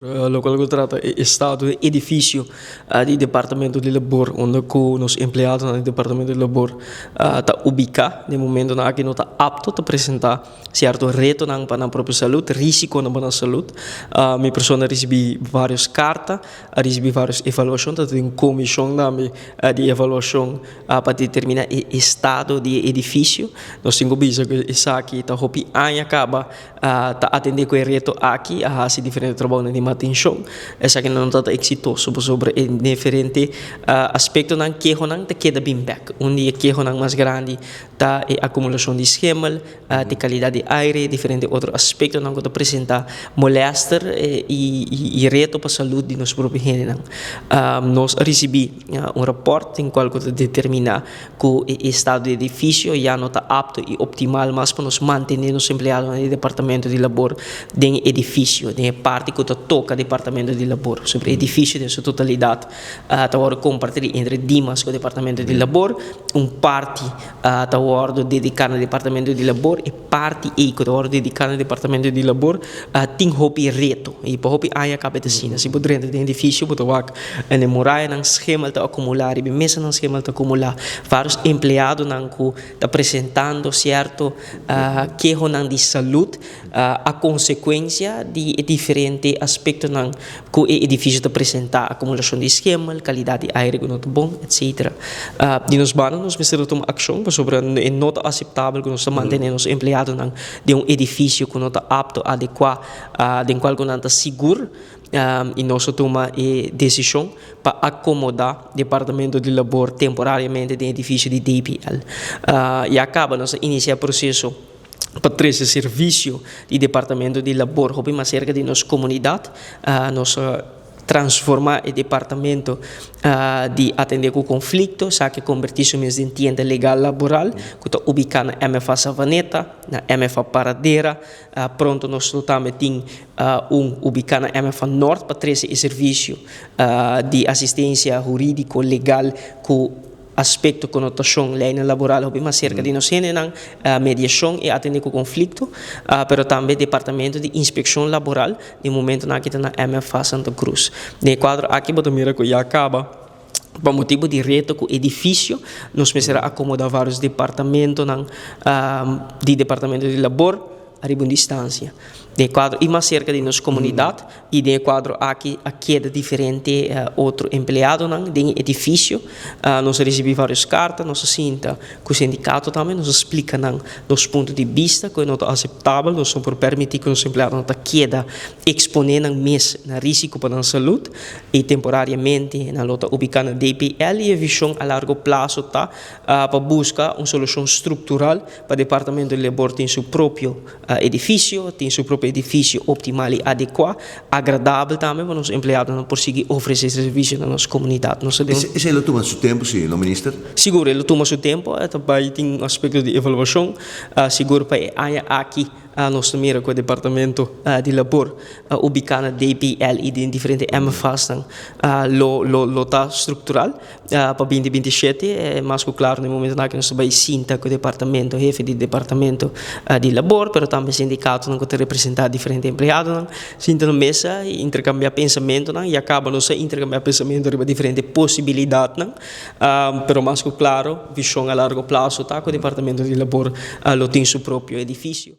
Locual cu trata e estado di edificio di Departamento di Labor unda cu nos empleadonan di Departamento di Labor ta ubica den momentonan aki no ta apto ta presenta cierto retonan pa nan propio salud, risiconan pa nan salud. Mi persona a ricibi varios carta, a ricibi varios evaluacion, ta tin un comision tambe di evaluacion pa determina e estado di e edificio. Nos tin cu bisa cu esaki ta hopi aña caba. Ta atendé ku e reto aki, a hasi diferente trabounan di mantenshon. Esakinan no tabata eksitoso pasobra e diferente aspektonan, kehonan ta keda bin bèk. Un di e kehonan mas grandi ta e akumulashon di schemel, di kalidat di aire, diferente otro aspektonan ku ta presentá molèster i reto pa salud di nos propio hendenan. Nos a risibí un rapòrt den kual ku ta determiná ku e estado di edifisio ya no ta apto i optimal mas pa nos mantené nos empleadonan di Departamento di Labor den e edifisio, den e parti ku ta toka Departamento di Labor. Sobre e edifisio den su totalidat ta wòrdu kompartí entre Dimas ku Departamento di Labor. Un parti ta wòrdu dediká na Departamento di Labor. E parti ei ku ta wòrdu dediká na Departamento di Labor tin hopi reto i pa hopi aña kaba e ta asina. Si bo drenta den edifisio bo ta wak en e murayanan schemel ta akumulá, riba e mesanan schemel ta akumulá. Vários empleadonan ku ta presentando sierto kehonan di salud a konsekuensia di e diferente aspektonan ku e edifisio ta presentá, akumulashon di schemel, kalidat di aire ku no ta bon, etsetera. Di nos banda nos mester a tuma akshon pasobra e no ta aseptabel ku nos ta mantené nos empleadonan den un edifisio ku no ta apto, adekuá, den kual ku nan ta sigur. I nos a tuma e desishon pa akomodá Departamento di Labor temporariamente den edifisio di DPL. Ya kaba nos a inisiá e proseso pa trese servisio di Departamento di Labor hopi mas serka di nos komunidat. Nos a transformá e departamento di atendé ku konflikto, esaki a kombertí su mes den tienda legal laboral ku ta ubiká na MFA Savaneta, na MFA Paradera. Pronto nos lo tambe tin un ubiká na MFA Nort pa trese e servisio di asistensia hurídiko legal ku aspekto konotashon leinan laboral hopi mas serka di nos hendenan, mediashon i atendé ku konflikto, pero tambe departamento di inspekshon laboral den momentonan aki ta na MFA Santa Cruz. Den e kuadro aki bo ta mira ku ya kaba pa motibu di reto ku edifisio nos mester a akomodá vários departamentonan di departamento di labor ariba un distansia. Den e kuadro i mas serka di nos komunidat i den e kuadro aki a keda diferente otro empleadonan den e edifisio. Nos a risibí vários karta, nos a sinta ku sindikato tambe, nos a splika nan nos punto di bista ku e no ta aseptabel, nos no por permití ku nos empleadonan ta keda eksponé nan mes na risiko pa nan salud i temporariamente nan lo ta ubiká na DPL i e vishon a largo plaso ta pa buska un solushon struktural pa Departamento di Labor tin su propio edifisio, tin su propio edifisio optimal i adekuá, agradabel tambe pa nos empleadonan por sigui ofresé servisio na nos komunidat. Nos ta den. Esei lo tuma su tempu si, no Minister? Sigur e lo tuma su tempu, e ta bai tin un aspekto di evaluashon, sigur pa e aña aki nos ta mira ku e Departamento di Labor ubiká na DPL i den diferente MFAsnan lo lo ta struktural. Pa binti 27 mas ku klaro na e momentonan aki nos ta bai sinta ku departamento, hefe di departamento di labor, pero tambe sindikatonan ku ta representá diferente empleadonan, sinta na mesa i interkambiá pensamentonan i a kaba nos a interkambiá pensamentu riba diferente posibilidatnan, pero mas ku klaro vishon a largo plaso ta ku departamento di labor lo tin su propio edifisio.